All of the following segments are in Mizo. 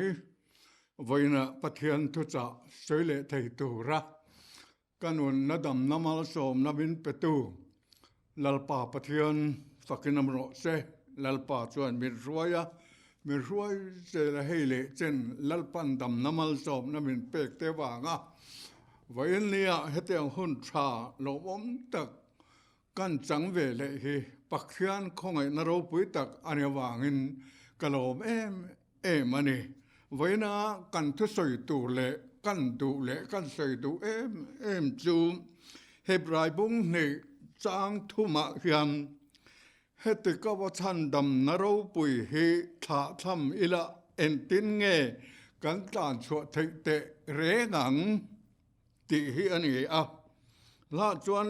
mai. Vawiina Pathian thuchah sawi leh thei tura ka nunna damna malsawmna min petu Lalpa Pathian fakin awm rawh se. Lalpa chuan min hruai a, min hruai zel a hei leh chen Lalpan damna malsawmna min pek te vanga vawiin nia hetiang hun tha lawmawm tak Kan chang ve leh hi Pathian khawngaihna ropui tak a ni avangin ka lawm em em a ni. Vawiina kan thusawi tur leh kan duh leh kan sawi duh em em chu Hebrai bung hnih chang thumah hian heti ka va chhandamna ropui hi thlahthlam ila engtin nge kan tlanchhuah theih teh reng ang? Tih hi a ni a. Hlah chuan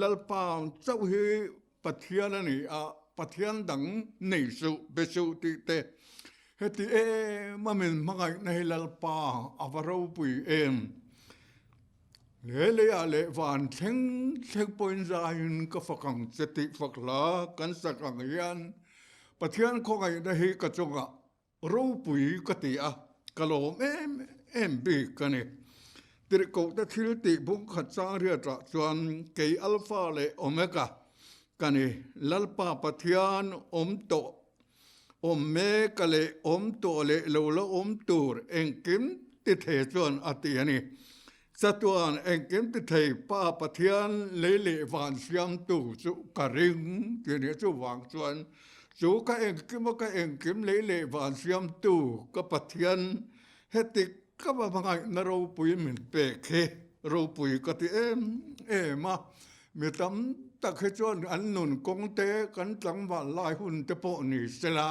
Lalpa chauh hi Pathian a ni a, Pathian dang nei suh, be suh tih te. Heti em a min hmangaihna hi Lalpa a va ropui em. He leiah leh van thleng thleng pawhin zaiin ka fak ang che tih fak hla kan sak ang hian Pathian khawngaihna hi ka chungah Ropui ka ti a, ka lawm em em bik a ni. Tirhkohte thil tih bung khat chang riatah chuan kei Alpha leh Omega ka ni, Lalpa Pathian awm tawh, awm mek a leh awm tawh leh lo la awm tur engkim ti thei chuan a ti a ni. Chatuan engkim ti thei Pa Pathian lei leh van siamtu chu ka ring ti a nia. Chuvang chuan chu ka engkim a ka engkim lei leh van siamtu ka Pathian heti ka va hmangaihna ropui min pek hi ropui ka ti em em a. Mi tam tak hi chuan an nun kawng te kan tlangval lai hun te pawh ni sela.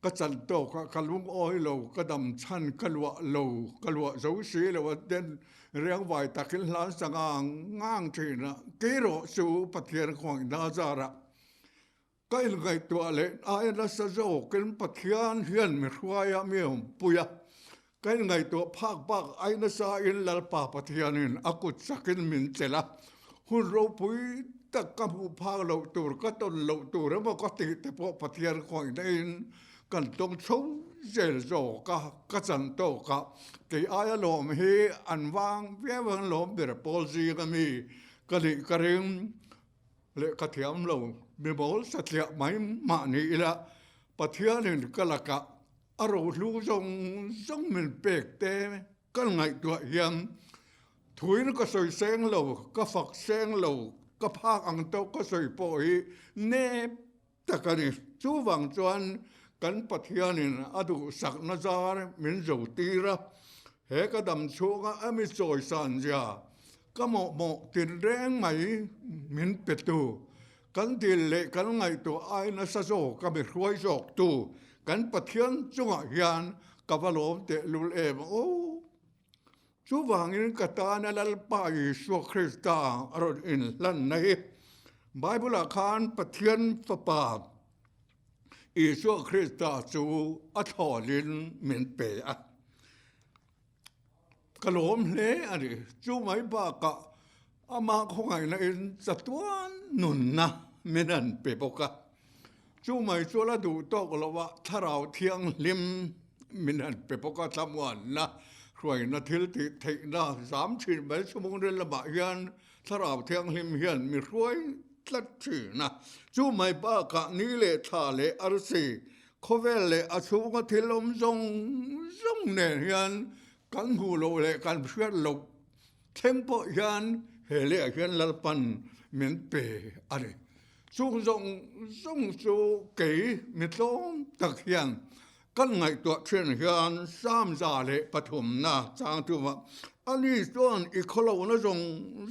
Ka chan tawk a, ka lungawi lo, ka dam chhan ka luah lo, ka luah zo si lo a ten riangvai takin hlan sa ngang ngang thin a, kei rawh chu Pathian khawngaihna zarah ka inngaihtuah leh aia nasa zawkin Pathian hian mi hruai a, mi awmpui a, ka inngaihtuah phak bak ai nasa in Lalpa Pathianin a kut chakin min chelh a, hun ropui tak ka hmuh phak loh tur, ka tawn loh tur emaw ka tih te pawh Pathian khawngaihna in kan tawng chho zel zawk a, ka chan tawk a, kei aia lawm hi an vang viau ang lawm ber pawl zing a mi ka nih ka ring leh ka thiam lo, mi mawl satliah mai mah ni ila Pathianin ka lakah A rohlu zawng zawng min pek te kan ngaihtuah hian thuin ka sawi seng lo, ka fak seng lo, ka phak ang tawk ka sawi pawh hi nep tak a ni. Chuvang chuan kan Pathianin a duhsakna zar min zo tir a, he ka dam chhunga a mi chawisan zia ka mawhmawh tinreng mai min petu Kan dil leh kan ngaihtuah ai nasa zawk a mi hruai zawk tu kan Pathian chungah hian ka va lawm tehlul em aw. Chuvangin ka tana Lalpa Isua Krista a rawn inhlanna hi Bible-ah khan Pathian Fapa Isua Krista chu a thlawlin min pe a. Ka lawm hle a ni. Chu mai bakah amah khawngaihna in chatuan nunna min an pe bawk a. Chu mai chu la duh tawk lo a, Thlarau Thianghlim min han pe bawk a, thlamuanna hruaina thil tih theihna zam thin mai chhungril lamah hian Thlarau Thianghlim hian mi hruai tlat thin a. Chu mai bakah ni leh thla leh arsi Khawvel leh a chhunga thil awm zawng zawng nen hian kan hmuh loh leh kan hriat loh thleng pawh hian he lehah hian Lalpan min pe a ni. Chung zawng zawng chu kei mi tlawm tak hian kan ngaihtuah thin hian 103na chang tumah ani chuan i khawlohna zawng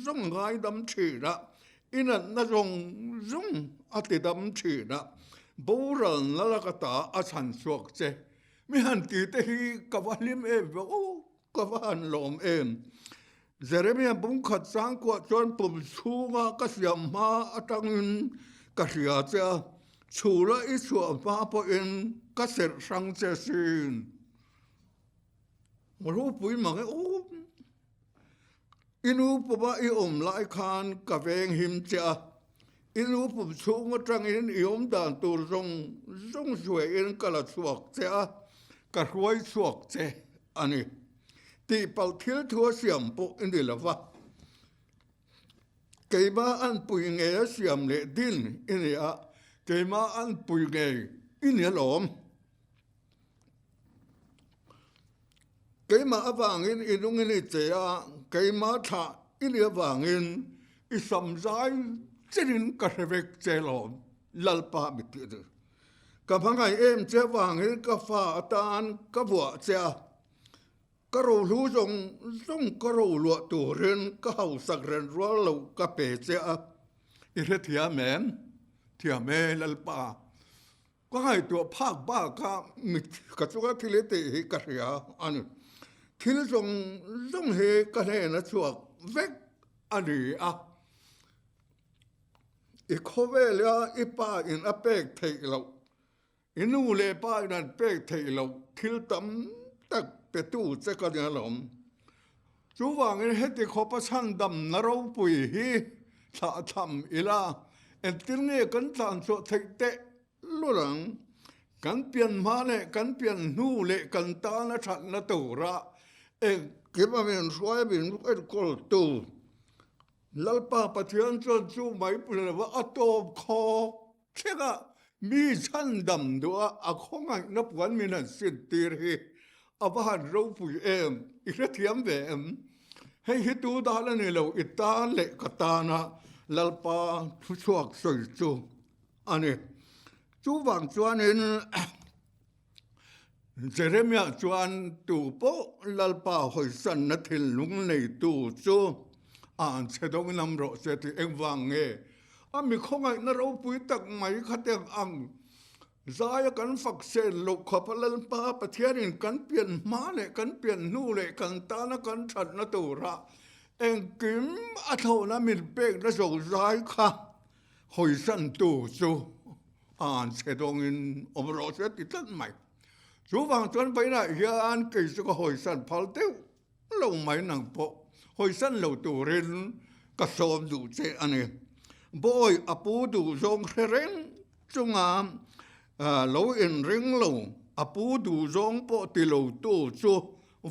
zawng ngaidam thin a, I natna zawng zawng a ti dam thin a, boralna laka ta a chhan chhuak che. Mi han ti te hi ka va hlim em ve aw, ka va han lawm em. Jeremia bungkhat changkuah chuan pum chhunga ka siam hma atangin ka hria che a, chhula i chhuah hma pawhin ka serh hrang che sin. Ropui mang e aw. I nu puma i awm lai khan ka veng him che a, i nu pum chhung atangin i awm dan tur zawng zawng hruaiin ka la chhuak che a. ka hruai chhuak che a ni. Tihpalh thil thu a siam pawh i ni lo va, keimah an pui ngei a siam leh din i ni a, keimah an pui ngei i ni alawm. Keimah avangin i nung i ni che a, keimah thlah i ni avangin i sam zai chenin ka hre vek che lawm, Lalpa mi tih a ni. Ka hmangaih em che avangin ka fa atan ka vuah che a, ka rohlu zawng zawng ka roluah turin ka hausak ren rual lo ka pe che a. I hrethiam em? Thiam e, Lalpa. Ka ngaihtuah phak bak a mit ka chunga thil hi tih hi ka hria a ni. Thil zawng zawng hi ka hnen a chhuak vek a ni a. I khawvela i pa in a pek theih loh, i nu leh pa in an pek theih loh thil tam tak petu che ka ni alawm. Chuvangin heti khawpa chhandamna ropui hi thlahthlam ila, engtin nge kan tlanchhuah theih teh lul ang? Kan pian hma leh kan pian hnu leh kan tana thatna tura engkim a min hruai min enkawltu Lalpa Pathian chuan chu mai pui lova a tawp khawk thlengah mi chhandam duh a, a khawngaihna puan min han sintir hi a va han ropui em, i hrethiam ve em? Hei hi tu dan a ni lo, i tan leh ka tana Lalpa thuchhuak sawi chu a ni. Chuvang chuanin Jeremiah chuan tu pawh Lalpa hawisanna thinlung neitu chu a an chhe dawng in am rawh se tih engvang nge a mi khawngaihna ropui tak mai kha te ang zaia kan fak sen loh khawp a Lalpa Pathianin kan pian hma leh kan pian hnu leh kan tana kan thatna tura engkim a thlawhna min pekna zo zai kha hawisantu chu a an chhe dawngin awm rawh se ti tlat mai. Chuvang chuan vawiinah hian kei chu ka hawisan phal deuh lo mai nang pawh hawisan lo turin ka sawm duh che a ni. Bawi a pu duh zawng hre reng chunga lo inring lo a pu duh zawng pawh ti lo tu chu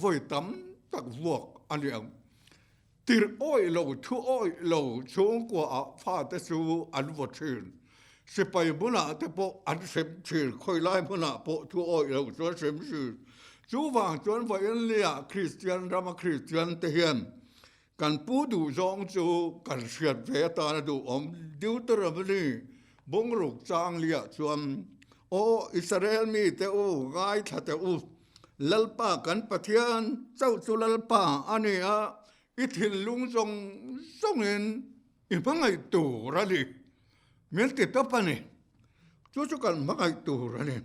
vawi tam tak vuak a ni ang. Tirh awih lo, thu awih lo chhungkuaah fate chu an vaw thin. Sipai hmunah te pawh an hrem thin, khawilai hmunah pawh thu awih lo chu an hrem thin. Chuvang chuan vawiinliah Kristian rama Kristian te hian kan pu duh zawng chu kan hriat ve atan a duhawm. Deuteronomy bungruk changliah chuan, Aw Israel mite u, ngaithla teh u, Lalpa kan Pathian chauh chu Lalpa a ni a, i thinlung zawng zawngin i hmangaih tur a ni. Min ti tawp a ni. Chu chu kan hmangaih tur a ni.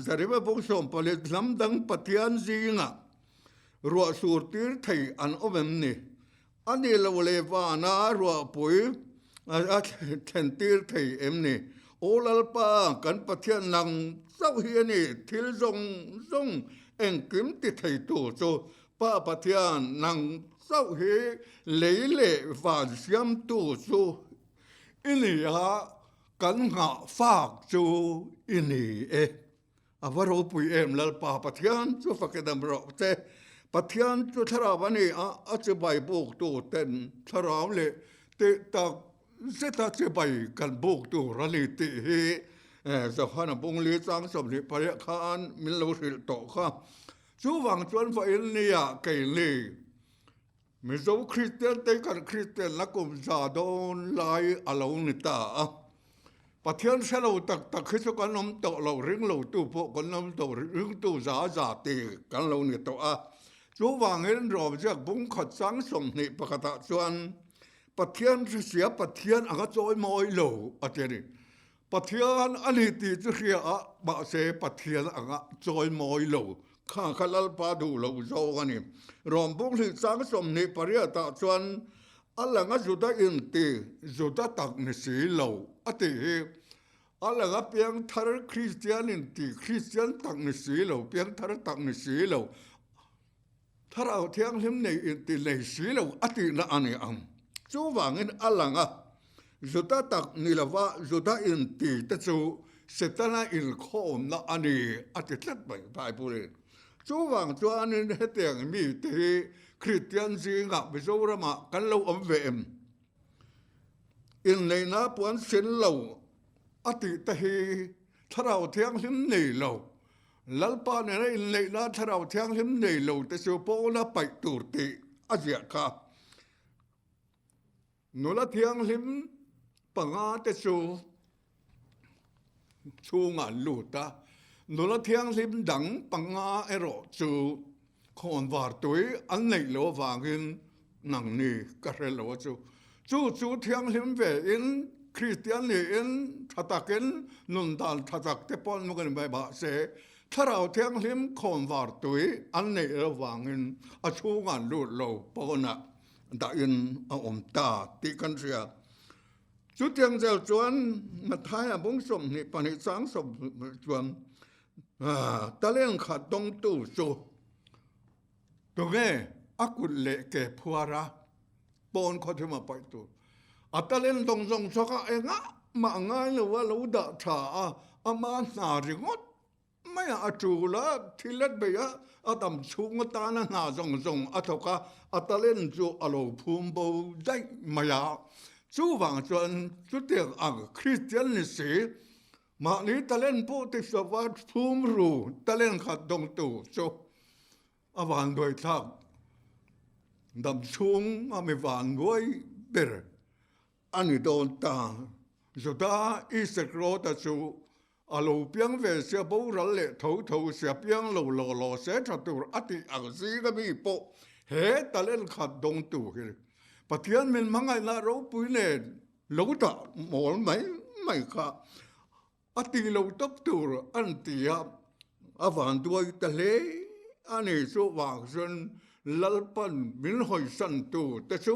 Zarima bawk sawmpali hnam dang Pathian zingah ruah sur tir thei an awm em ni? A ni lo leh vana ruahpui a thlen tir thei em ni? Aw Lalpa, kan Pathian nang chauh hi a ni, thil zawng zawng engkim ti thei tu chu. Pa Pathian, nang chauh hi lei leh van siamtu chu i ni a, kan nghah fak chu i ni e. A va ropui em Lalpa Pathian chu fak i dam rawh che. Pathian chu thlarau a ni a, a chibai buk tu ten thlarau leh tih tak zeta chibai kan buk tur a ni tih hi Johana Bungli chang 28 khan min lo hrilh tawh kha. Chuvang chuan vawiin nia keini Mizo Kristian te kan Kristian la kum za dawn lai a lo ni ta a. Pathian hre lo tak tak hi chu kan awm tawh lo, ring lo tu pawh kan awm tawh, ringtu za za ti kan lo ni tawh a. Chuvangin Rawmziak bung khat chang 21 ah chuan Pathian hresia Pathian anga chawi mawi lo a ti a ni. Pathian a ni tih chu hria a, mahse Pathian anga chawi mawi lo kha kha Lalpa duh lo zawng a ni. Rawm buk hlih chang 28 ah chuan a lang a Juda inti Juda tak ni si lo a tih hi. A lang a piangthar Kristian inti Kristian tak ni si lo, piangthar tak ni si lo, Thlarau Thianghlim nei inti nei si lo a tihna a ni ang. Chuvangin a lang a, Juda tak ni lova Juda inti te chu Setana inkhawmna a ni a ti tlat mai Bible-in. Chuvang chuanin hetiang mite hi Kristian zingah Mizoramah kan lo awm ve em? Inneihna puan sin lo a tih te hi Thlarau Thianghlim nei lo, Lalpa nena inneihna Thlarau Thianghlim nei lo te chu pawna paih tur tih a ziah kha. Nula thianghlim panga te chu chhungah an lut a, nula thianghlim dang panga erawh chu khawnvar tui an neih loh avangin nangni ka hre lo a chu. Chu chu thianghlim ve in Kristian niin tha takin nun dan tha tak te pawh an nung mai mahse Thlarau Thianghlim khawnvar tui an neih loh avangin a chhungah an lut lo pawnah dahin a awm ta tih kan hria. Chutiang zel chuan Mathaia bung 22 chang 20 chuan talent khat dawngtu chu tunge a kut leh ke phuar a pawn khawthim a paih tur. A talent dawng zawng zawk a engah mah ngai lo a lo dah tha a, ama hna ringawt Maiah a tul a, thil a bei a, a dam chhung atana hna zawng zawng a thawk a, a talent chu a lo phum bo daih mai a. Chuvang chuan chutiang ang Kristian ni si, mahni talent pawh ti hlauh a phum ru talent khat dawngtu chu a vanduaithlak dam chhung a mi vanduai ber a ni dawn ta. Juda Isakrawta chu a lo piang ve sia boral leh tho tho sia piang lo law law se tha tur a tih ang zinga mi pawh he talent khat dawngtu hi Pathian min hmangaihna ropui nen lo dah mawl mai mai kha a ti lo tawp tur an ti a, a vanduai ta hle a ni. Chuvang chuan Lalpan min hawisantu te chu,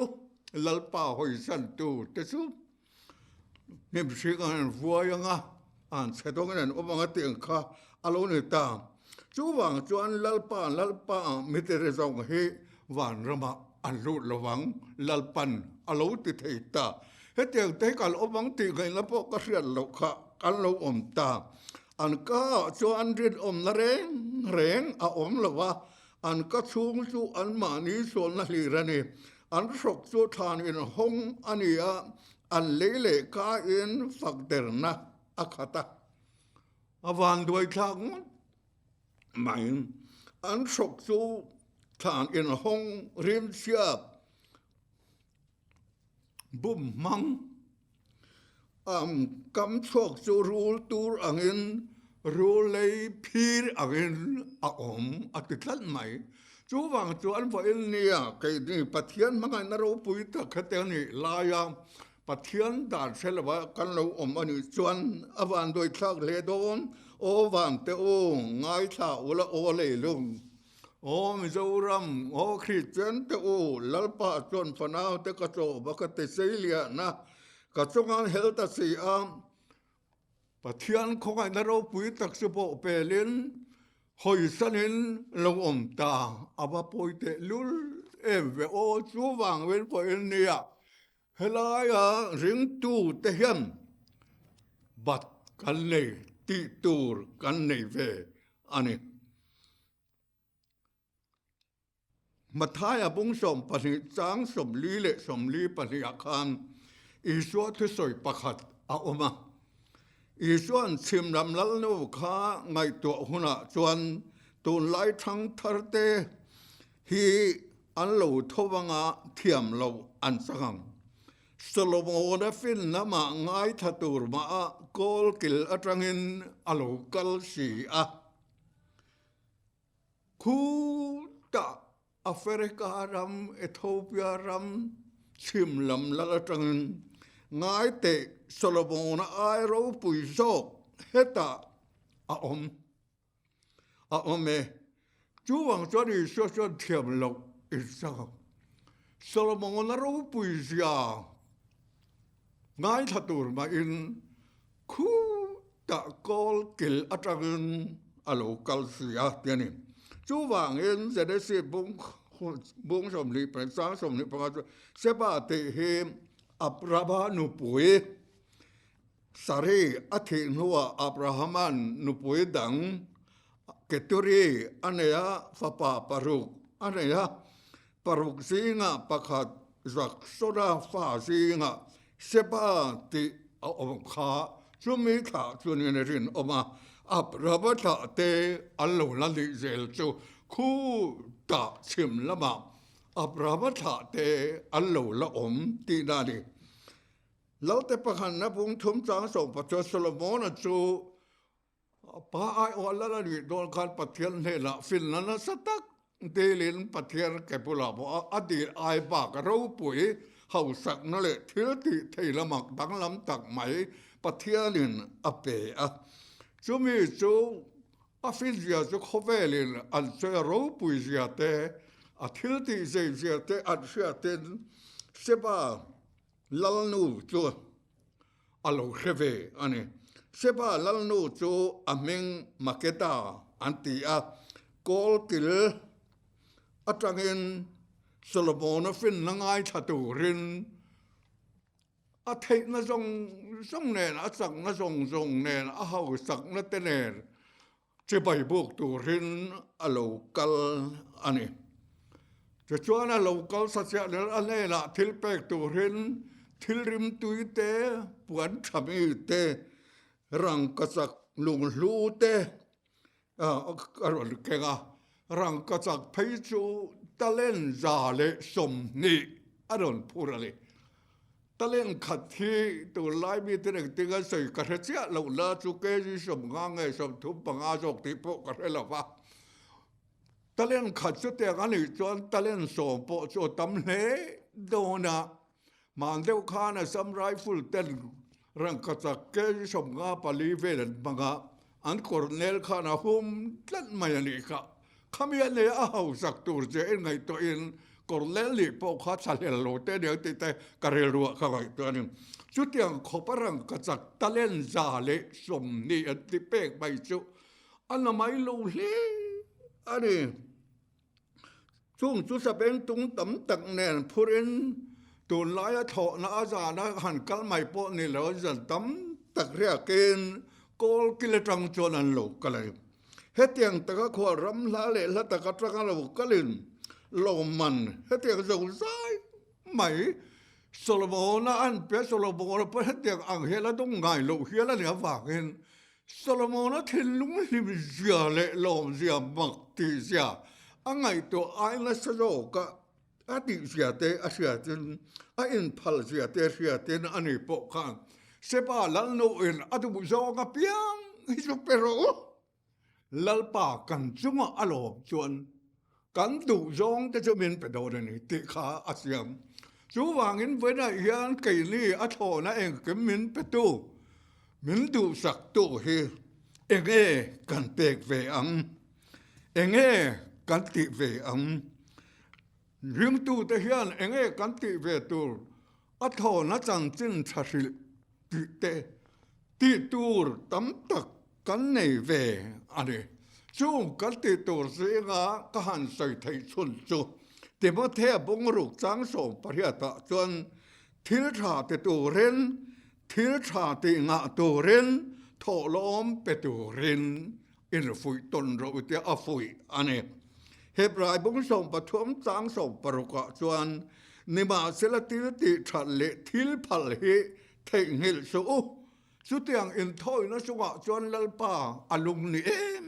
Lalpa hawisantu te chu hnim hring an han vuai ang a, an chhe dawngin an awm ang a tih ang kha a lo ni ta. Chuvang chuan Lalpa, Lalpa mitiri zawng hi vanramah an lut lo vang, Lalpan a lo ti thei ta. Hetiang te hi ka lo awm ang tih ngaihna pawh ka hriat loh kha kan lo awm ta. An ka ah chuan rinawmna reng reng a awm lo a, an ka chhung chu anmahni sualna hlir a ni. An hrawk chu thlan inhawng a ni a, an lei leh kain fak derna a khat a. A vanduai thlak ngawt mai. An hrawk chu thlan inhawng rimchhiat Bum hmang ang kam chhuak chu rul tur angin rul lei phir angin a awm a ti tlat mai. Chuvang chuan vawiin nia keini Pathian hmangaihna ropui tak hete a nih laia Pathian dan hre lova kan lo awm a nih chuan a vanduaithlak hle dawn. Aw vante u, ngaithla ula aw leilung. Aw Mizoram, aw Kristian te u, Lalpa chuan fanau te ka tlawm a ka ti sei lian a, ka chunga hel ta si a, Pathian khawngaihna ropui tak chu pawh pelin hawisanin lo awm ta a va pawi teh lul em ve aw, chuvang vel pawhin nia Helaia ringtute hian bat kan nei tih tur kan nei ve a ni. Mathaia bung 12 chang 40 leh 42 ah khan Isua thusawi pakhat a awm a. Isua'n chhimlam lalnu kha ngaihtuah hunah chuan tunlai thangtharte hi an lo tho anga thiam lo an chang ang. Solomona fin lamah ngaithla tur mah a kawl kil atangin a lo kal si a. Khutah Africa ram, Ethiopia ram chhim lam lal atangin ngai teh Solomona ai ropui zawk hetah a awm. A awm e. Chuvang chuan Isua chuan thiam loh i chak ang. Solomon-a ropui zia ngaithla tur mahin khutah kawl kil atangin a lo kal si a ti a ni. Chuvangin Genesis bung bung 25 chang 25 chuan Seba tih hi Abrahama nupui. Sari a thih hnuah Abrahama'n nupui dang Keturi a nei a, fapa paruk a nei a. Paruk zingah pakhat Zaksona fa zingah Seba tih a awm kha chumi thlah chunin a rinawm a, Abrahama thlah te an lo la nih zel chu khutah chhim lamah Abrahama thlah te an lo la awm tihna a ni. Lalte pakhatna bung thum chang sawmpa chuan Solomona chu Pa aiawh lal a nih dawn khan Pathian hnenah finna nasa tak dilin Pathian ke bulah pawh a dil ai bak ropui hausakna leh thil tih thei lamak danglam tak mai Pathianin a pe a. Chumi chu a finzia chu khawvelin an sawi a ropui zia te, a thil tih zei zia te an hriatin Seba Lalnu chu a lo hre ve a ni. Seba Lalnu chu a hming Makeda an ti a, kawlkil atangin Solomona finna ngaithla turin a theihna zawng zawng nen, a chakna zawng zawng nen, a hausakna te nen Chibai buk turin a lo kal a ni. Tichuan a lo kal sachiah leh a hnenah thil pek turin thil rimtui te, puan tha mi te, rangkachak lunghlu te a rawn keng a. Rangkachak phei chu talent 120 a rawn phur a ni. Talent khat hi tunlai mite engtin an sawi ka hre chiah loh la chu kg 50 nge 35 zawk tih pawh ka hre lo va. Talent khat chutiang a nih chuan talent 10 pawh chu a tam hle dawn a. Hman deuh khan Assam Rifle ten rangkachak kg 54 vel an hmang a, an kawrnel khan a hum tlat mai a nih kha. Khami a nei a hausak tur che in ngaihtuahin kawrlel nih pawh kha thlahlel lo te aniang tih te ka rilruah ka ngaihtuah a ni. Chutiang khawp a rang ka chak talent 120 an ti pek mai chu a na mai lo hle a ni. Chung chu sabeng tung tam tak nen phurin tunlaia thlawhna a zana han kal mai pawh ni lo zan tam tak riakin kawl kil atang chuan an lo kal a ni. Hetiang taka khual ram hla leh hla tak atanga lo kalin lawmman hetiang zo zai mai Solomona an pe a, Solomona pawh hetiang ang hian a dawng ngai loh hial a nih avangin Solomona thinlung hlim zia leh lawmzia mak tih zia a ngaihtuah ai nasa zawk a, a tih zia te a hriatin a inphal zia te a hriatin a ni pawh khan Seba Lalnuin a duh zawng apiang hi chu pe rawh u. Lalpa kan chungah a lawm chuan kan duh zawng te chu min pe dawn a ni tih kha a siam. Chuvangin vawiinah hian keini a thlawhna engkim min petu, min duhsaktu hi enge kan pek ve ang? Enge kan tih ve ang? Ringtute hian enge kan tih ve tur? A thlawhna chanchin tha hrilh tih te tih tur tam tak kan nei ve a ni. Chung kan tih tur zinga ka han sawi theih chhun chu Timothea bungruk chang 18 ah chuan thil tha ti turin, thil tha tih ngah turin, thawhlawm pe turin infuih tawn rawh u tia a fuih a ni. Hebrai bung 13 chang 16 ah chuan nimahsela thil tih that leh thil phal hi theihnghilh suh u. Chutiang inthawina chungah chuan Lalpa a lung ni em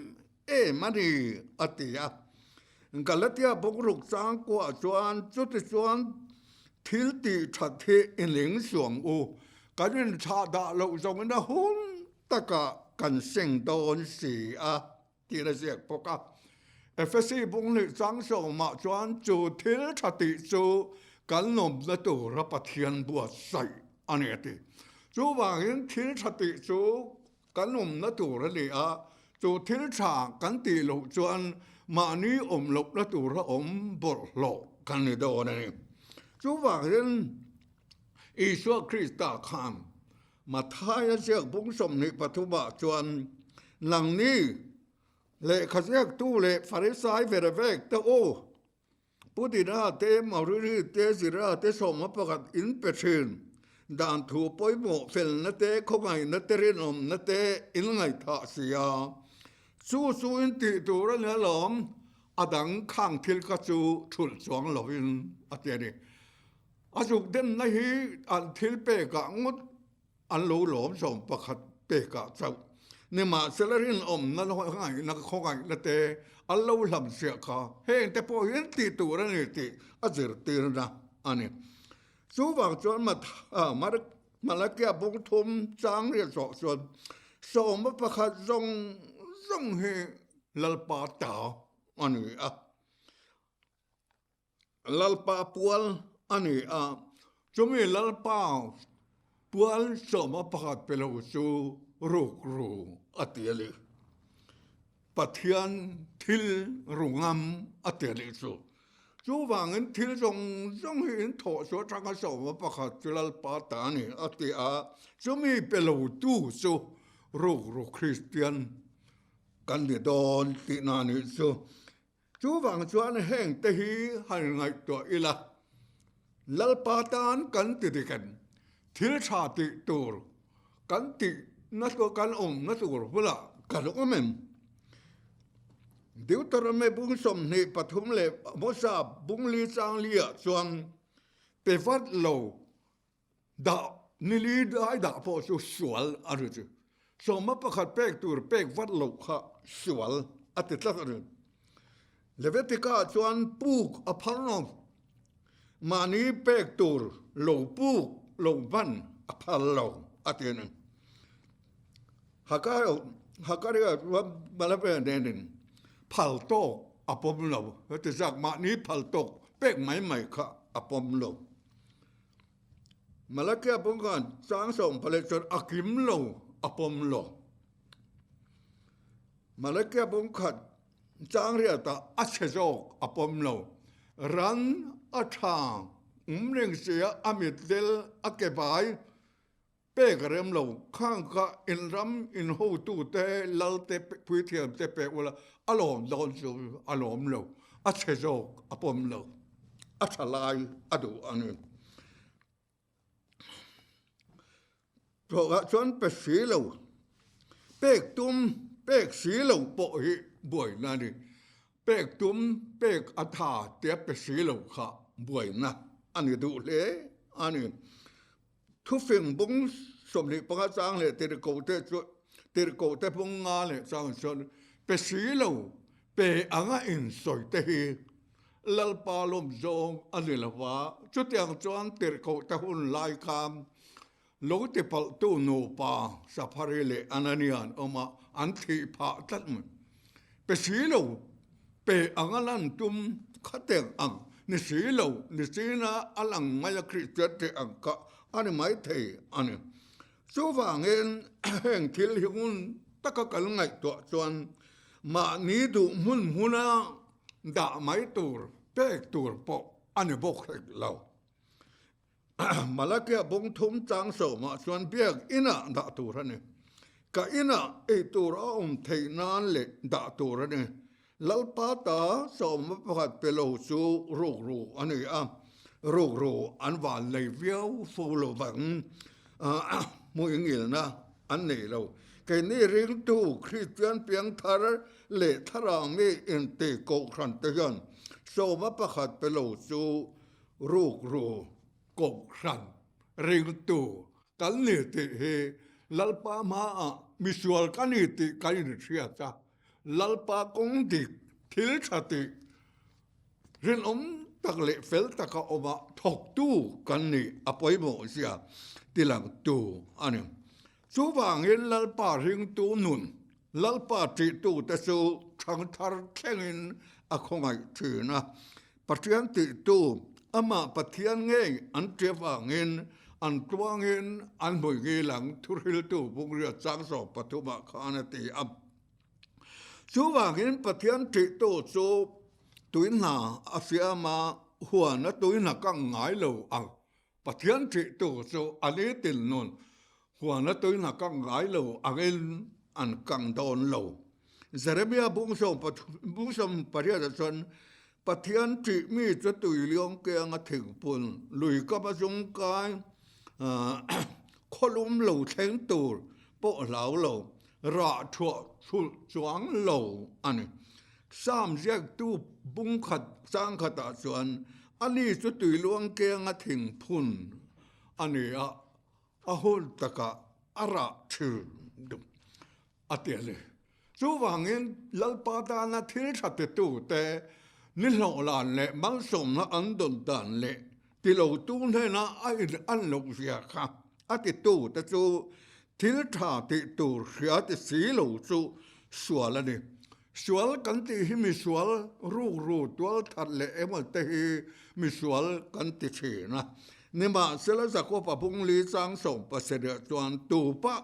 em a ni a ti a. Galatia bung ruk chang kuah chuan chutichuan thil tih that hi i ning suang u, kan inthlah dah loh zawngin a hun takah kan seng dawn si a tih a ziak bawk a. Efesi bunghnih chang sawmah chuan chu thil tha tih chu kan nawmna tura Pathian buatsaih a ni a ti. Chuvangin thil tha tih chu kan awmna tur a ni a, chu thil tha kan tih loh chuan mahni awm lohna tura awm bawlhhlawh kan ni dawn a ni. Chuvangin Isua Krista khan Mathaia ziak bung 23 ah chuan, Nangni, lehkha ziaktu leh Farisai ver vek te u, Pudina te, Mauriri te, Zira te 11 in pe thin. Dan thu pawimawh felna te, khawngaihna te, rinawmna te in ngaihthah si a. Chu chu in tih tur a ni alawm, a dang khang thil kha chu thulh chuang lovin a ti a ni. A zuk denna hi an thil pekah ngawt an lo lawm sawm pakhat pekah chauh. Nimahsela rinawmna ngaihna khawngaihna te an lo hlam siah kha heng te pawh hi an tih tur a ni tih a zirtirna a ni. Chuvang chuan Malakia bung thum chang riat zawh chuan sawma pakhat zawng zawng hi Lalpa ta a ni a, Lalpa pual a ni a, chumi Lalpa pual sawma pakhat pe lo chu rukru a ti a ni. Pathian thil ru ngam a ti a nih chu. Chuvangin thil zawng zawng hi in thawh chu atanga sawma pakhat chu Lalpa ta a ni a ti a, chumi pe lotu chu rukru Kristian kan ni dawn tihna a nih chu. Chuvang chuan heng te hi han ngaihtuah ila, Lalpa tan kan ti dik em? Thil tha tih tur kan tih na tur kan awm na tur bulah kan awm em? Deuteronomy bung 23 leh Mosa bung li chang li ah chuan pe vat lo dah nili lai dah pawh chu sual a ri chu. Sawma pakhat pek tur pek vat loh kha sual a ti tlat a ni. Levitica chuan puk a phal lo. Mahni pek tur lo puk lo hman a phal lo a ti a ni. Hakaria chuan Malabea hnenin phal tawk a pawm lo. Heti zak mahni phal tawk pek mai mai kha a pawm lo. Malakia pawh khan chang sawmpaleh chuan a kim lo a pawm lo. Malakia pawh khat chang riatah a chhe zawk a pawm lo. Ran a tha um reng sia a mit vel a ke bai pek a rem lo. Khang kha in ram in hotute lal te puithiam te pek ula a lawm dawn chu a lawm lo. A chhe zawk a pawm lo. A tha lai a duh a ni. Thawhah chuan pe si lo, pek tum pek si lo pawh hi buaina a ni. Pek tum pek a tha tia pe si lo kha buaina a ni duh hle a ni. Thufing bung 25 chang leh tirhkohte chu tirhkohte bung nga leh chang chuan pe si lo, pe anga insawi te hi Lalpa lawm zawng a ni lo va, chutiang chuan tirhkohte hun lai khan lo tipalhtu nupa Saphari leh Anania an awm a, an thih phah tlat mai. Pe si lo, pe anga lan tum khateng ang ni si lo, ni sina a lang mai a Kristian tih ang kha a ni maithei a ni. Chuvangin heng thil hi ngun taka kan ngaihtuah chuan mahni duh hmun hmuna dah mai tur pek tur pawh a ni bawk hlek lo. Malakia bawng thum chang sawmah chuan biak inah dah tur a ni. Ka inah ei tur a awm theih nan leh dah tur a ni. Lalpa ta sawma pakhat pe lo chu rukru a ni a, rukru an van lei viau fo lo vang. Hmuingilna an nei lo. Keini ringtu Kristian piangthar leh thlarau mi inti kohhran te hian sawma pakhat pe lo chu rukru kohhran ringtu kan ni tih hi Lalpa hmaah misual ka ni tih kan inhriat a, Lalpa kawng dik thil tha tih Rinawm tak leh fel taka awma thawktu kan nih a pawimawh zia tilangtu a ni. Chuvangin Lalpa ringtu nun, Lalpa tihtute chu thangthar thlengin a khawngaih thin a. Pathian tihtu, amah Pathian ngei an tia vangin an tluangin an hmui ngil ang, thuhriltu Bungriat Changsaw pathumah khan a ti a. Chuvangin Pathian ṭihtu chu tui hna a siam a, huan a tui hna kang ngai lo ang. Pathian ṭihtu chu a ni tin nun, huan a tui hna kang ngai lo angin an kang dawn lo. Jeremia bungsawm pariatah chuan, Pathian ṭihmi chu tui liang kianga thingpun, lui kama zungkai, Khawlum lo thleng tur pawh hlau lo, rah thuah thulh chuang lo a ni. Sam ziaktu bung khat chang khatah chuan ani chu tuiluang kenga thing phun a ni a, a hun takah a rah thin duh a ti a ni. Chuvangin Lalpa tana thil tha titute ni hlawh lan leh malsawmna an dawn dan leh tilotu hnena a in an loh zia kha a titute chu thil tha tih tur hria ti si lo chu sual a ni. Sual kan tih hi misual rukru tual that leh emaw te hi misual kan ti thin a. Nimahsela Jakob-a bungli chang 17 chuan tupah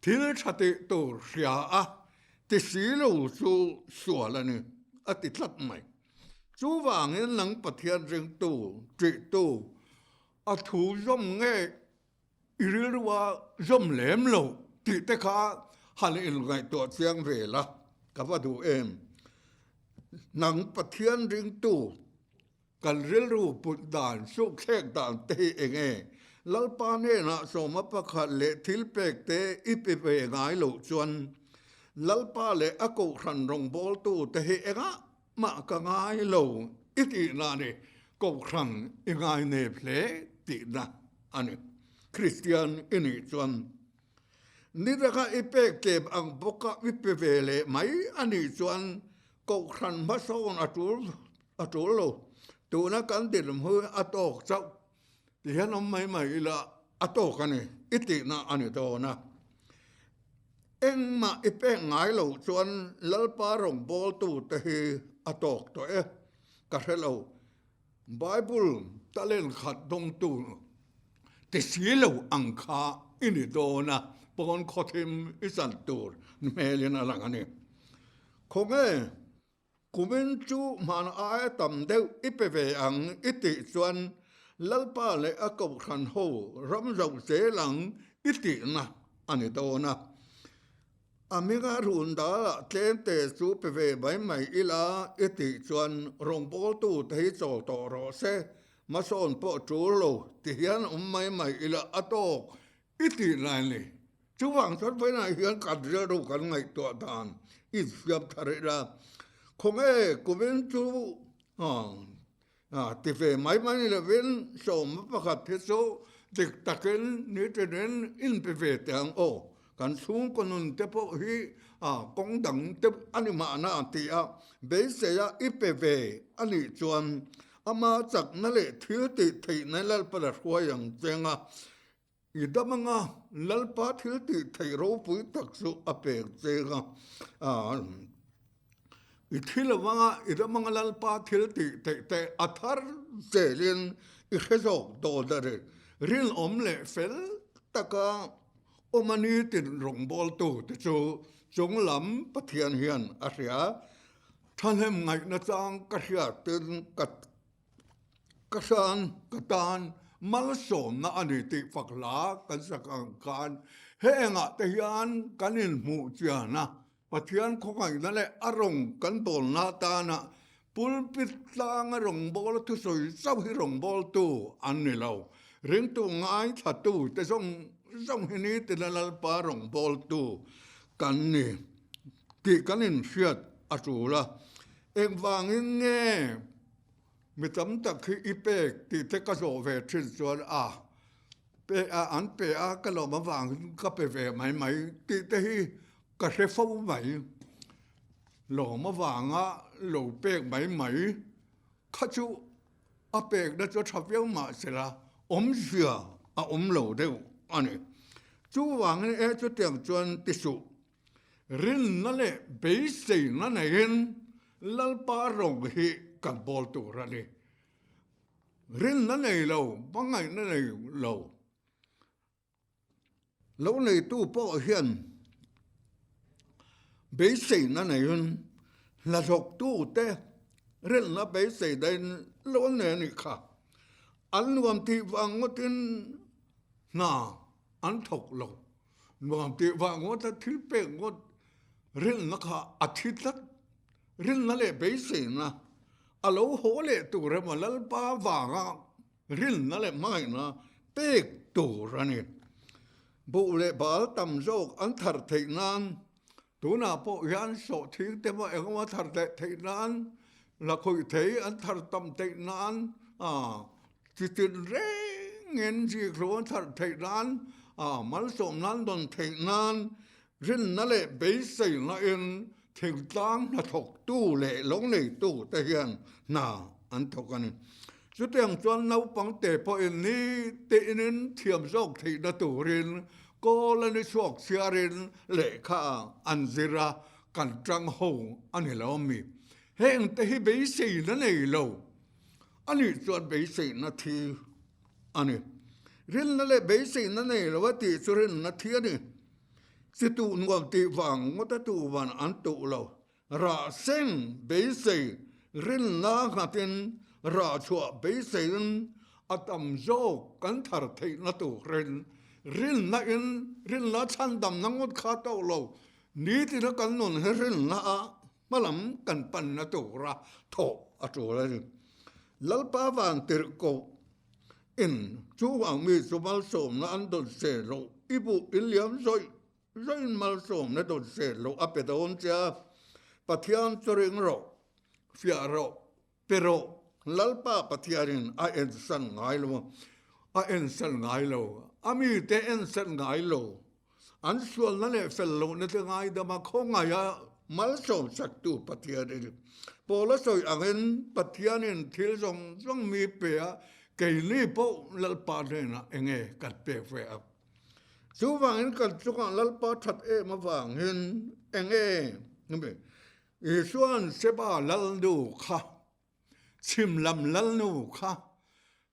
Thil tha tih tur hria a ti si lo chu sual a ni, a ti tlat mai. Chuvangin nang Pathian ringtu, ṭihtu, a thu zawm nge i rilrua zawm lem lo tih te kha han inngaihtuah chiang ve la, ka va duh em. Nang Pathian ringtu, Kan rilru put dan, sukthlek dan te hi eng nge? Lalpa hnenah sawma pakhat leh thil pek te i pe ve ngai loh chuan Lalpa leh a kohhran rawngbawltu te hi engah mah ka ngai lo i tihna a ni. Kohhran i ngai nep hle tihna a ni. Kristian i nih chuan ni danga i pek tlem ang bawka i pe ve leh mai a nih chuan kohhran hmasawn a tul A tul lo. Tuna kan dinhmu a tawk chauh ti hian awm mai mai ila a tawk a ni, i tihna a ni dawn a. Engmah i pek ngai lo chuan Lalpa rawngbawltu te hi a tawk tawh e, ka hre lo. Bible talent khat dawngtu ti si lo ang kha i ni dawn a, pawn khawthim i chan tur hmelin a lang a ni. Khawnge Kumin chu hman aia tam deuh i pe ve ang i tih chuan Lalpa leh a kohhran ho ram zoh zel ang i tihna a ni dawn a. A hminga run dalah tlem te chu pe ve mai mai ila i tih chuan rawngbawltu te hi chawl tawh rawh se, hmasawn pawh tul lo ti hian awm mai mai ila a tawk I tih lai ni. Chuvang chuan vawiinah hian kan rilru kan ngaihtuah dan i insiam thar ila, khawnge kumin chu ti ve mai mai ni lovin sawma pakhat hi chu dik takin nitinin inpe ve teh ang aw. Kan chhungkaw nun te pawh hi kawng dang te a ni mahna ti a, beisei a i pe ve a nih chuan ama chakna leh thil tih theihna Lalpa la hruai ang cheng a, I dam anga Lalpa thil tih theih ropui tak chu a pek cheng a, i thi lo anga i dam anga Lalpa thil tih theih te a thar zelin i hre zawk dawn a ni. Rinawm leh fel taka awm a ni tin rawngbawltu te chu chunglam Pathian hian a hria. Thahnem ngaihna chang ka hriatin ka Ka hran, ka tan malsawmna a ni tih fak hla kan sak ang khan hengah te hian kan inhmuh chian a, Pathian khawngaihna leh a rawng kan bawlna atana pulpit tlanga rawngbawla thusawi chauh hi rawngbawltu an ni lo. Ringtu ngaithlatu te zawng zawng hi nitina Lalpa rawngbawltu kan ni tih kan inhriat a tul a. Engvangin nge mi tam tak hi i pek tih te ka zawh ve thin chuan a pe a an pe a ka lawm avangin ka pe ve mai mai tih te hi ka hre fo mai. Lawm avanga lo pek mai mai kha chu a pekna chu a tha viau mahsela awmzia a awm lo deuh a ni. Chuvangin e chutiang chuan ti suh. Rinna leh beiseina neiin Lalpa rawng hi kan bawl tur a ni. Rinna nei lo, hmangaihna nei lo, lo neitu pawh hian beiseina neiin hnathawktute rinna beisei dahin lo an nei a nih kha. An nuam tih vang ngawtin hna an thawk lo. Nuam tih vang ngawt a thil pek ngawt rilna kha a thi tlat. Rilna leh beiseina a lo haw leh tur emaw Lalpa vanga rilna leh hmangaihna pek tur a ni. Buh leh bal tam zawk an thar theih nan tunah pawh hian sawhthing te pawh engemaw thar leh theih nan lakhuih thei an thar tam theih nan chi tin rengin ziklu an thar theih nan malsawm nan dawn theih nan rinna leh beiseina in thingtlang hnathawktu leh longneitu te hian hna an thawk a ni. Chutiang chuan naupang te pawhin ni teinin thiam zawk theihna turin kawl a ni chhuak chhiarin lehkha an zir a, kan tang ho a ni lo ami? Heng te hi beiseina nei lo a nih chuan beiseina thi a ni. Rinna leh beiseina nei lo a tih chu rinna thi a ni. Chi tuh nuam tih vang ngawta tuh van an tuh lo. Rah seng beisei rinna nghatin rah chhuah beiseiin a tam zawk kan thar theihna turin rinna in rinna chhandamna ngawt kha tawh lo nitina kan nun hi rinna a hmalam kan panna tura thawh a tul a ni. Lalpa Vantirhkoh in chu vang mi chu malsawmna an dawn se loh i buh in liam zawih Zain malsawmna dawn se loh a pe dawn che a, Pathian chu ring rawh, fiah rawh, pe rawh, Lalpa Pathianin a ensan ngai lo a, a ensan ngai lo, a mite ensan ngai lo, an sualna leh fel lohna te ngaidama khawngaiha malsawm saktu Pathian a ni. Paula sawi angin Pathianin thil zawng zawng mi pe a, keini pawh Lalpa hnenah enge kan pek ve ang. Chuvangin kan chungah Lalpa that em avangin enge Isua'n Seba lalnu kha, chhim lam lalnu kha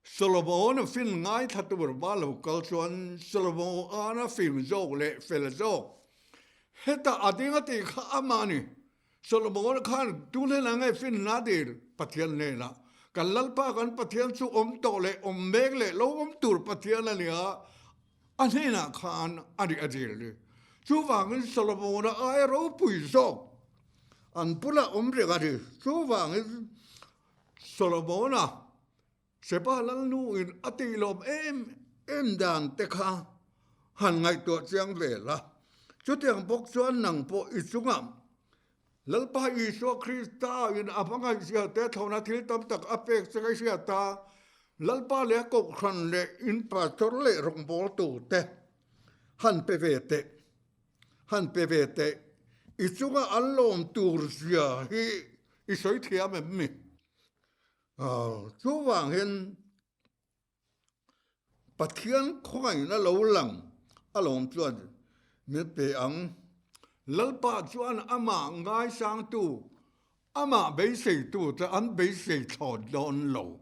Solomon-a fin ngaithla tur va lo kal chuan Solomon-a fim zawk leh fel zawk hetah a ding a tih kha amah a ni. Solomon khan tu hnenah nge finna dil? Pathian hnenah. Kan Lalpa kan Pathian chu awm tawh leh awm mek leh lo awm tur Pathian a nia, a hnenah khan a nih a dil ni. Chuvangin Solomona aia ropui zawk an bulah awm reng a ni. Chuvangin Solomona Seba Lalnu in a tihlawm em em dan te kha han ngaihtuah chiang ve la. Chutiang bawk chuan nang pawh i chungah Lalpa Isua Krista in a hmangaihzia te thlawhna thil tam tak a pek che ka hriat a, Lalpa leh a kohhran leh in pastor leh rawngbawltu te han pe ve teh, han pe ve teh, i chunga an lawm tur zia hi i sawi thiam em mi? Chuvangin Pathian khawngaihna lo lang alawm chuan min pe ang. Lalpa chuan amah ngaisangtu, amah beiseitu te an beisei thlawt dawn lo.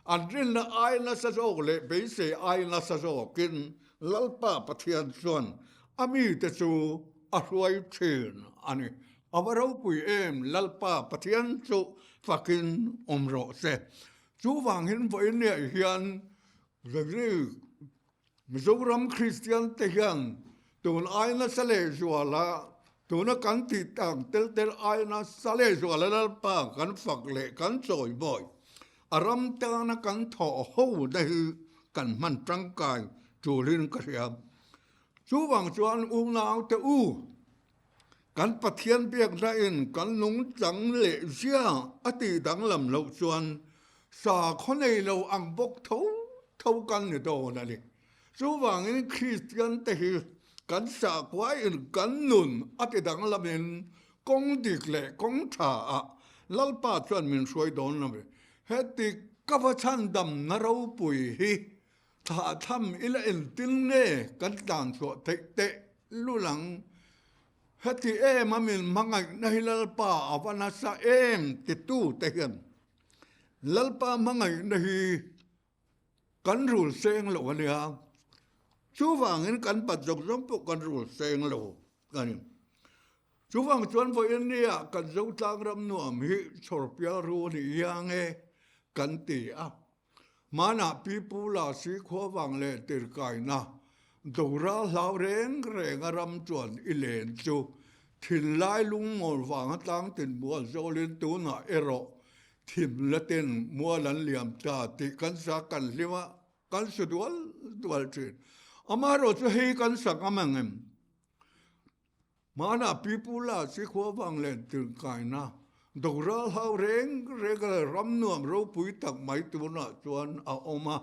An rinna ai nasa zawk leh beisei ai nasa zawkin Lalpa Pathian chuan a mite chu a hruai thin a ni. A va ropui em, Lalpa Pathian chu fakin awm rawh se. Chuvangin vawiinniah hian Zazui Mizoram Kristian te hian tun ai nasa leh zuala tuna kan tih tak tel tel ai nasa leh zuala Lalpa kan fak leh kan chawi bawi a ram tana kan thawh ho te hi kan hman tangkai tulin ka hria. Chuvang chuan unaute u Kan Pathian biakna in kan nungchang leh zia a tih danglam loh chuan sakhaw nei lo ang bawk tho tho kan ni dawn a ni. Chuvangin Kristian te hi kan sakhua in kan nun a ti danglam in kawng dik leh kawng tha ah Lalpa chuan min hruai dawn lo. Heti ka va chhandamna ropui hi Thlahthlam ila entin nge kan tlan chhuah theih teh lul ang? Heti em a min hmangaihna hi Lalpa a va nasa em titu te hian Lalpa hmangaihna hi kan rul seng lo a nia. Chuvangin kan bat zawng zawng pawh kan rul seng lo a ni. Chuvang chuan vawiin nia kan Zotlang ram nuam hi chhawrpial ru a ni iang e kan ti a. Hmanah pipu Lasi khuavang leh tirkaina Dora hlau reng renga ram chuan i len chu thinlai lungmawl vanga tlangtin mual zawlin tunah erawh thim latin mual an liam ta tih kan sa kan hlim a. Kan su dual dual thin. Amaherawhchu hei kan sak am ang em? Hmanah pipu la chi khua vang leh tirhkaina doral hau reng reng a ram nuam ropui tak mai tunah chuan a awm a.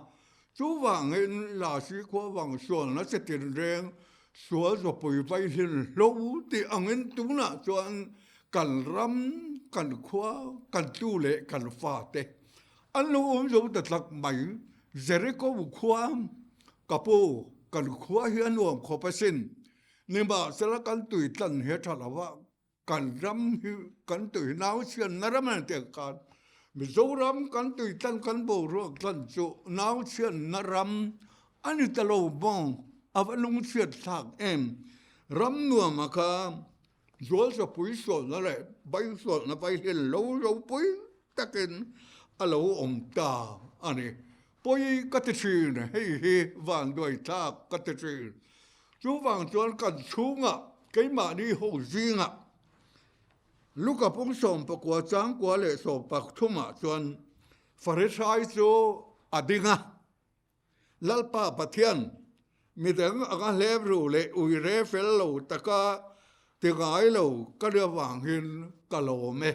Chuvangin la chi khua vang sualna che tinreng sual zawpui vaihlin hlo tih angin tunah chuan kan ram, kan khua, kan tu leh kan fate an lo awm zo ta tlak mai. Jericho khua ka pu, kan khua hi a nuam khawp asin. Nimahsela kan tui tlan hi a tha lo a, kan ram hi kan tui nau chhianna ram a ni tih khan Mizoram kan tui tlan kan boruak tlan chu nau chhianna ram a ni ta lo maw? A va lungchhiat thlak em? Ram nuama kha Zualzapui sualna leh Bai sualna vai hian lo ropui takin a lo awm ta a ni. Pawi ka ti thin, hei hi vanduai thlak ka ti thin. Chuvang chuan kan chhungah keimahni ho zingah Luka pung 19 changkua leh 13ah chuan Farisai chu a ding a, Lalpa Pathian, midang anga hlep ru leh uire fel lo taka ti ngai lo ka nia vangin ka lawm e.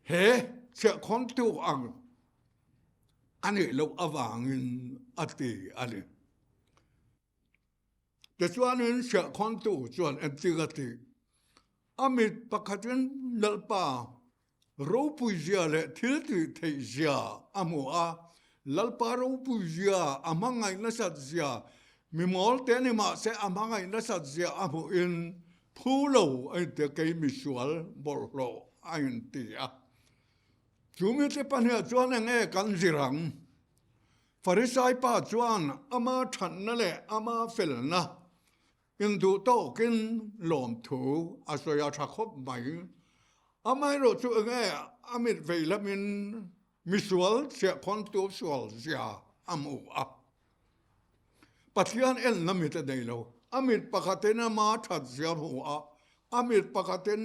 He chhiahkhawntu ang a nih loh avangin a ti a ni. Tichuanin chhiahkhawntu chuan entir a ti, A mit pakhatin Lalpa ropui zia leh thil tih theih zia a hmu a, Lalpa ropui zia a hmangaih nasat zia, mi mawl te ni mahse a hmangaih nasat zia a hmuhin phu lo a inti a, kei misual bawlhhlawh a inti a. Chu mite pahniah chuan eng nge kan zir ang? Farisai pa chuan ama thatna leh ama felna induh tawkin lawmthu a sawi a tha khawp mai. Amaherawh chu enge a mit vei lamin misual chhiahkhawntu sual zia a hmu a. Pathian enna mit a nei lo. A mit pakhatin ama that zia a hmu a, a mit pakhatin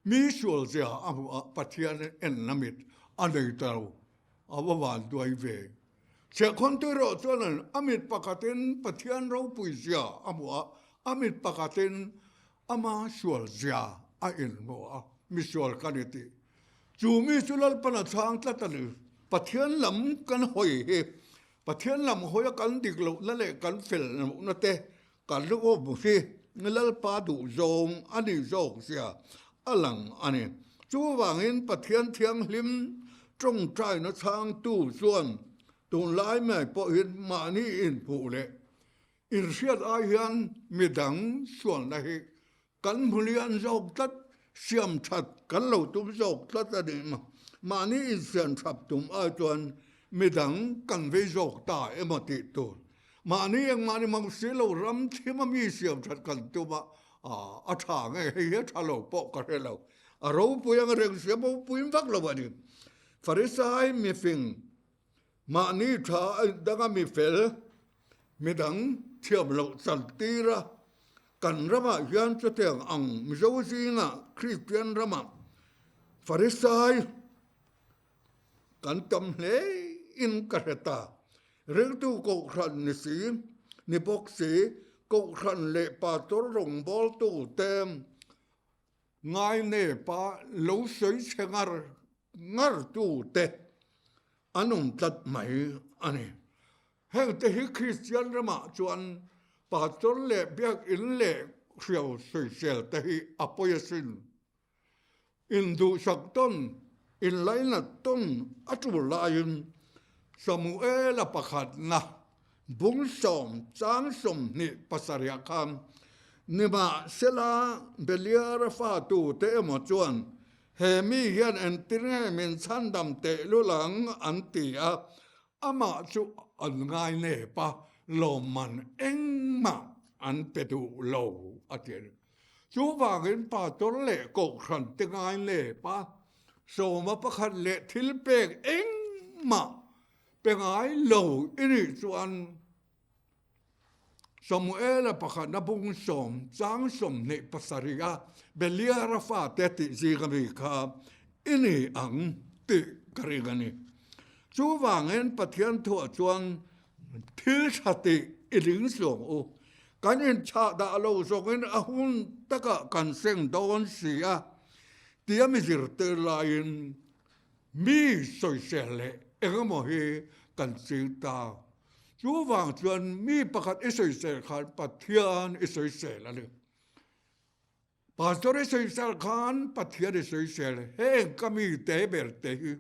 Mi sual zia a hmuh ah Pathian enna mit a nei ta lo, a va van duai ve. Chhiahkhawn tu erawh chuan a mit pakhatin Pathian ropui zia a hmuh a, a mit pakhatin ama sual zia a inhmuh a, mi sual ka ni tih. Chu mi chu Lalpan a chhang tlat a ni. Pathian lam kan hawi hi, Pathian lam hawi a kan dik lohna leh kan fel lohna te Kan rinawm hi Lalpa duhzawng a ni zawk zia a lang a ni. Chuvangin Pathian Thianghlim tawngtaina chhangtu chuan tunlai mai pawhin mahni inhmuh leh inhriat ai hian midang sualna hi Kan hmulian zawk tlat, siam that kan lo tum zawk tlat a ni. Mahni insiam that tum ai chuan midang kan vei zawk ta emaw tih tur. Mahni engmah ni mang si lo ram thim a mi siam that kan tum a, a tha nge hei hi a tha lo pawh ka hre lo. A ropui ang reng sia ropui vak lo a ni. Farisai mifing Mahni tha danga mi fel, midang thiam loh chantir a, kan ramah hian chutiang ang Mizo zingah Kristian ramah Farisai kan tam hle in ka hre ta. Ringtu Kohhran ni si, ni bawk si, Kohhran leh Pastor rawngbawltu te Ngainepa lo sawi chhe ngar ngar tu te an awm tlat mai a ni. Heng te hi Kristian ramah chuan pastor leh biakin leh hriau sawisel te hi a pawi asin. Induhsak tawn, inlainat tawn a tul laiin Samuela pakhatna Bung sawm chang 27 khan nimahsela Beliara fatute emaw chuan he mi hian entir nge min chhandam tehlul ang an ti a, amah chu an ngai nep a, lawmman engmah an pe duh lo a ti a ni. Chuvangin pastor leh kohhran te ngai nep a, sawma pakhat leh thilpek engmah Pe ngai lo i nih chuan Samuela pakhatna bung sawm chang 27 a Beliara fate tih zing ami kha i ni ang tih ka ring a ni. Chuvangin Pathian thuah chuan. Thil tha tih i ring suang u. Kan inchah dah lo zawngin a hun takah kan seng dawn si a, tia mi zirtir laiin mi sawisel leh engemaw hi kan ching ta. Chuvang chuan mi pakhat i sawisel khan Pathian i sawisel a ni. Pastor i sawisel khan Pathian i sawisel heng ka mi te ber te hi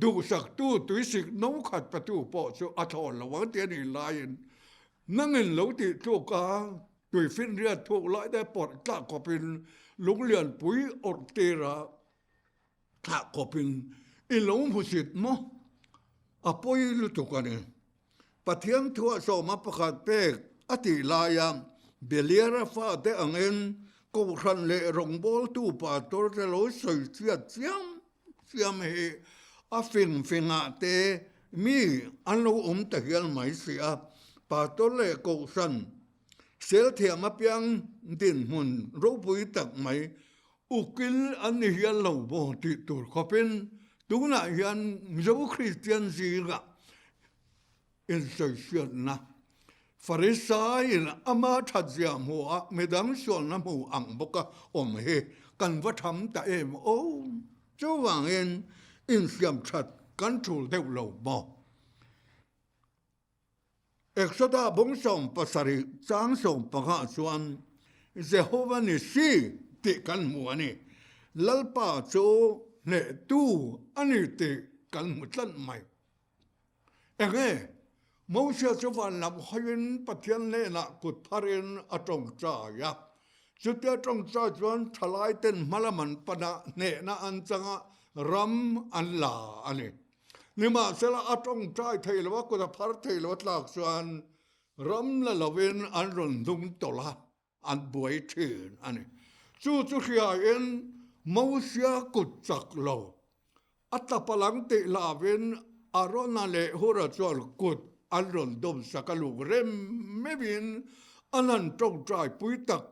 duhsaktu tuisik no khat patu pawh chu a thlawn lo ang tih a nih laiin nangin lo tih tluk a tuifinriat thuk lai te pawrh tlak khawpin lunglianpui awrh tira thlah khawpin i lo hmusit maw? A pawi lutuk a ni. Pathian thuah sawma pakhat pek a tih laia Beliara fate angin Kohhran leh rawngbawltu pastor te lo sawi chhiat chiam chiam hi a fing fingah te mi an lo awm ta hial mai si a, pastor leh Kohhran selthiam apiang dinhmun ropui tak mai Ukil an ni hial lo maw tih tur khawpin tunah hian Mizo Kristian zingah insawifiahna Farisaiin ama thatzia hmu a midang sualna hmu ang bawka awm hi kan va tham ta em aw. Chuvangin insiam that kan tul deuh lo maw? Exoda bung 70 chang 15 chuan Jehova ni si tih kan hmu a ni. Lalpa chu hnehtu a ni tih kan hmu tlat mai. Enge Mosia chu van lam hawiin Pathian hnenah kut pharin a tawngtai a. Chutia tawngtai chuan thalaiten hmalam an pan a, hnehna an chang a, ram an la a ni. Nimahsela a tawngtai thei lo a, kut a phar thei lo a tlak chuan ram la lovin an rawn hnung tawlh a, an buai thin a ni. Chu chu hriain Mosia kut chak lo a tap a lang tih lavin Arona leh Hura chuan kut an rawn dawm sak a luk rem meuhin an han tawngtai pui tak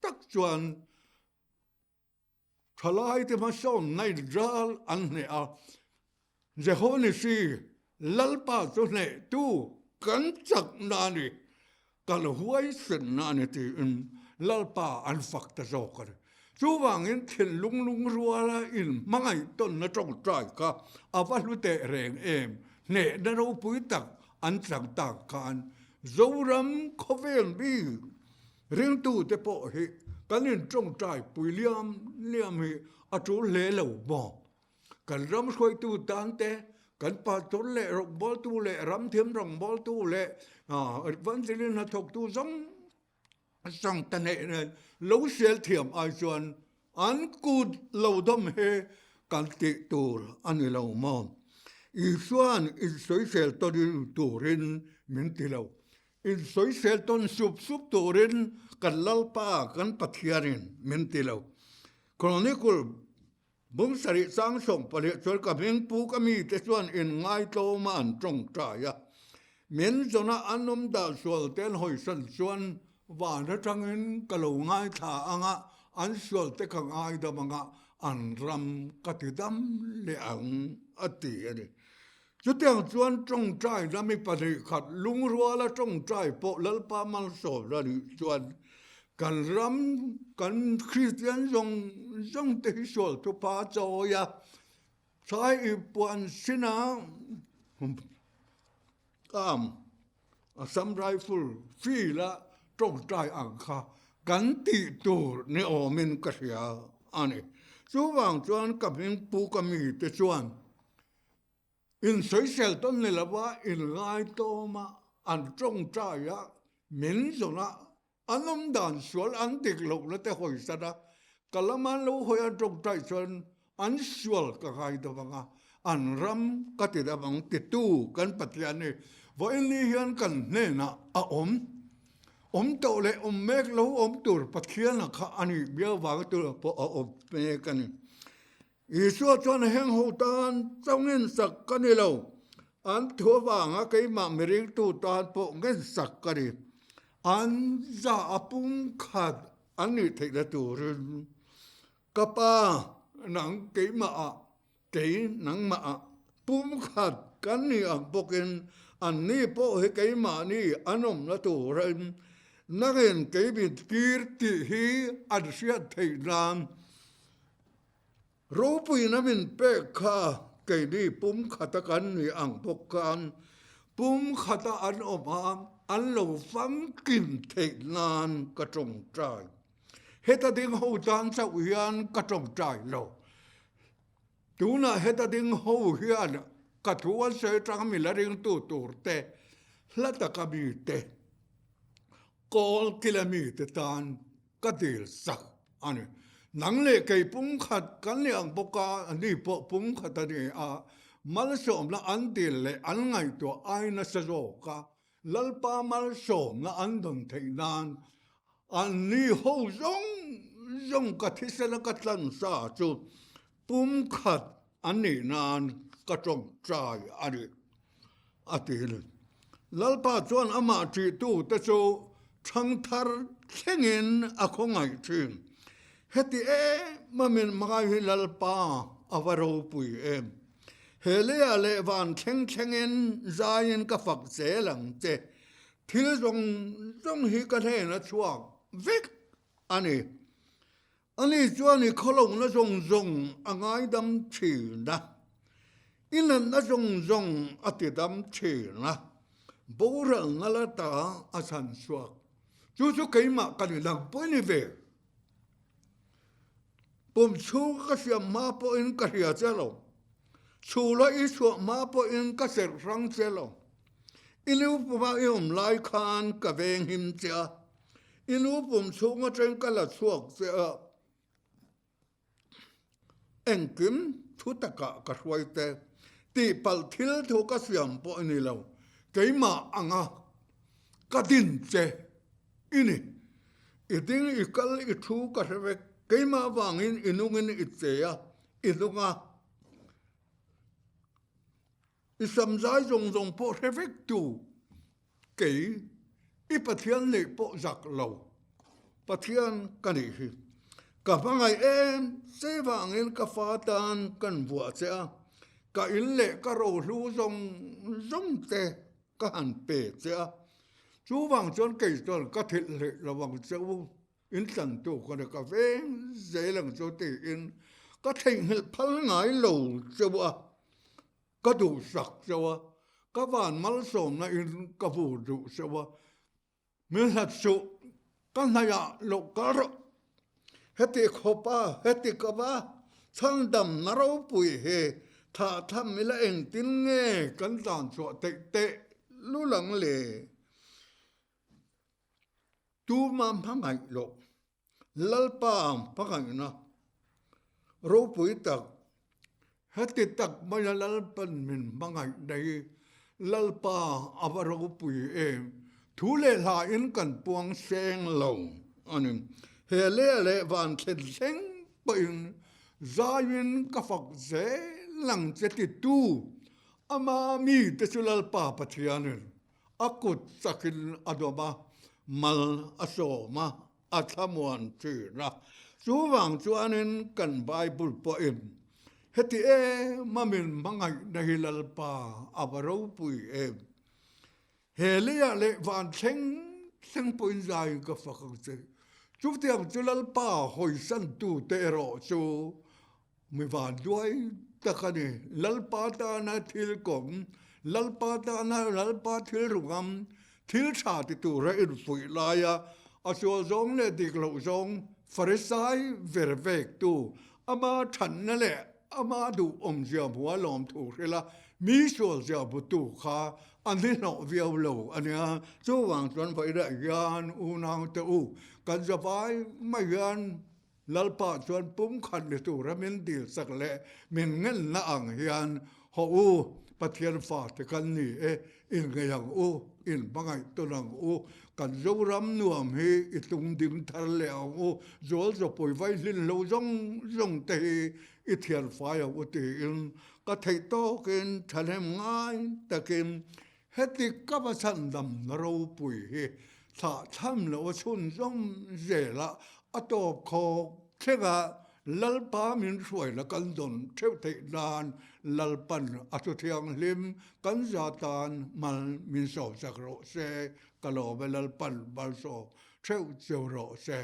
tak chuan Thalaite hmasawnna in ral an hneh a, Jehonisi Lalpa chu hnehtu kan chakna a ni, kan huaisenna a ni tiin Lalpa an fak ta zawk a ni. Chuvangin thinlung lungruala in hmangaih tawnna tawngtai kha a va hlu teh reng em, hnehna ropui tak an chang tak khan Zoram khawvel mi Ringtute pawh hi kan intawngtai pui liam liam hi a tul hle lo maw? Kan ram hruaitu tan te, kan pastor leh rawngbawltu leh ramthiam rawngbawltu leh evangelist hnathawktu zawng zawng ta neih nen lo sel thiam ai chuan an kut lo dawm hi kan tih tur a ni lo maw? Isua'n insawisel tawn turin min ti lo. Insawisel tawn sup sup turin kan Lalpa kan Pathianin min ti lo. Chronicle bung sarih chang 14 chuan ka hming pu ka mite chuan inngaihtlawma an tawngtai a, min zawna an awm dah sual te an hawisan chuan van atangin ka lo ngaithla anga an sual te ka ngaidam anga an ram ka ti dam leh ang a ti a ni. Chutiang chuan tawngtaina mi pahnih khat lungruala tawngtai pawh Lalpa malsawmna nih chuan kan ram kan Kristian zawng zawng te hi sual thupa chawi a, thlai i puan sina am Assam Rifle field a tawngtai ang kha kan tih tur ni awmin ka hria a ni. Chuvang chuan ka hming pu ka mite chuan Insawisel tawn ni lova inngaitawm a, an tawngtai a, min zawn a, an awm dan sual an dik lohna te hawisan a, ka lama an lo hawi an tawngtai chuan an sual ka ngai deuh ang a, an ram ka ti deuh ang titu kan Pathian hi vawiin hian kan hnenah a awm. Awm tawh leh awm mek lo awm tur Pathiana kha a nih biau vanga tur pawh a awm mek a ni. Isua chuan heng ho tan chauh ngensak ka ni lo, an thu avanga keimah miringtu tan pawh ngensak ka ni. An za a pumkhat an nih theihna turin ka Pa nang keimahah, kei nangmahah pumkhat kan ni ang bawkin Anni pawh hi keimahni an awmna turin nangin kei min tir tih hi an hriat theih nan Ropuina min pek kha keini pumkhata kan ni ang bawk khan pumkhata an awm a, an lo famkim theih nan ka tawngtai. Heta ding ho tan chauh hian ka tawngtai lo. Tunah heta ding ho hian ka thu an sawi atanga mi la ringtu tur te, hla taka mi te, kawl kila mi te tan ka dil sak a ni. Nang leh kei pumkhat kan ni ang bawk a, ani pawh pumkhat a ni a, malsawmna an dil leh an ngaihtuah ai nasa zawk a, Lalpa malsawmna an dawn theih nan anni ho zawng zawng ka thisena ka tlan sa chu pumkhat an nih nan ka tawngtai a ni, a ti ni. Lalpa chuan amah ṭihtute chu ṭhangthar thlengin a khawngaih ṭhin. Heti em a min hmangaih hi Lalpa a va ropui em! He leiah leh van thleng thlengin zaiin ka fak zel ang che. Thil zawng zawng hi ka hnen a chhuak vek a ni. Ani chuan i khawlohna zawng zawng a ngaidam thin a, i natna zawng zawng a tidam thin a, boralna la ta a chhan chhuak. Chu chu keimah ka ni lang pawh i ni ve. Pum chhung ka siam hma pawhin ka hria che lo. Chhula i chhuah hma pawhin ka serh hrang che lo. I lu puma i awm lai khan ka venghim che a. I nu pum chhung atang ka la chhuak che a, engkim thu takah ka hruai te, tihpalh thil thu ka siam pawh i ni lo, keimah anga ka din che i ni. I ding i kal i thu ka hre vek, keimah vangin i nungin i che a, i nung a. I samzai zawng zawng pawh hre vek tu kei i Pathian neih pawh zak lo Pathian ka nih hi. Ka hmangaih em che vangin ka fa tan kan vuah che a, ka in leh ka rohlu zawng zawng te ka han pe che a, chuvang chuan kei chuan ka thilh hleh lo ang che u. In tlantu ka ni ka veng zel ang chu tiin ka theihnghilh phal ngai lo cheu a, ka duhsak cheu a, ka van malsawmna in ka vur duh cheu a, min hlat suh, ka hnaihah loh kal rawh. Heti khawpa, heti kava chhandamna ropui hi thah tham ila engtin nge kan tlan chhuah theih teh lul ang le? Tuma hmangaih loh, Lalpa hmangaihna ropui tak, heti tak maia Lalpan min hmangaih nei, Lalpa a va ropui em? Thu leh hlain kan puang seng lo a ni. He leh leh van thlen thleng pawhin zaiin ka fak zel ang che titu ama mite chu Lalpa Pathianin A kut chakin a dawm a, mal a sawm a, a thlamuan thin a. Chuvang chuanin kan Bible pawhin heti em a min hmangaihna hi Lalpa a va ropui em. He leiah leh van thleng thleng pawhin zaiin ka fak ang che. Chutiang chu Lalpa hawisantu te erawh chu Mi vanduai tak a ni. Lalpa tana thil kawm, Lalpa tana Lalpa thil rungam, thil tha ti tura infuih laia a sual zawng leh dik loh zawng Farisai ver vektu, ama thanna leh ama duh awmzia hmua lawmthu hrila mi sualzia hmutu kha a hnihlawh viau lo a nia. Chuvang chuan vawilah hian unaute u, kan zavai mai hian Lalpa chuan pumkhat ni tura min dilsak leh min ngenna ang hian, Hawh u, Pathian fate kan ni e, inngeih ang u, inhmangaih tawn ang u, kan Zoram nuam hi i tung ding thar leh ang u, zual zawpui vaihlin lo zawng zawng te hi i thian fai ang u tiin ka theih tawkin thahnem ngai takin heti ka va chhandamna ropui hi Thlah tham loh a chhunzawm zelah a tawp khawk thleng a. Lalpa min hruaina kan dawn theuh theih nan Lalpan a thu thianghlim kan za tan mal min sawmsak rawh se, ka lawm e Lalpan malsawm theuh cheu rawh se.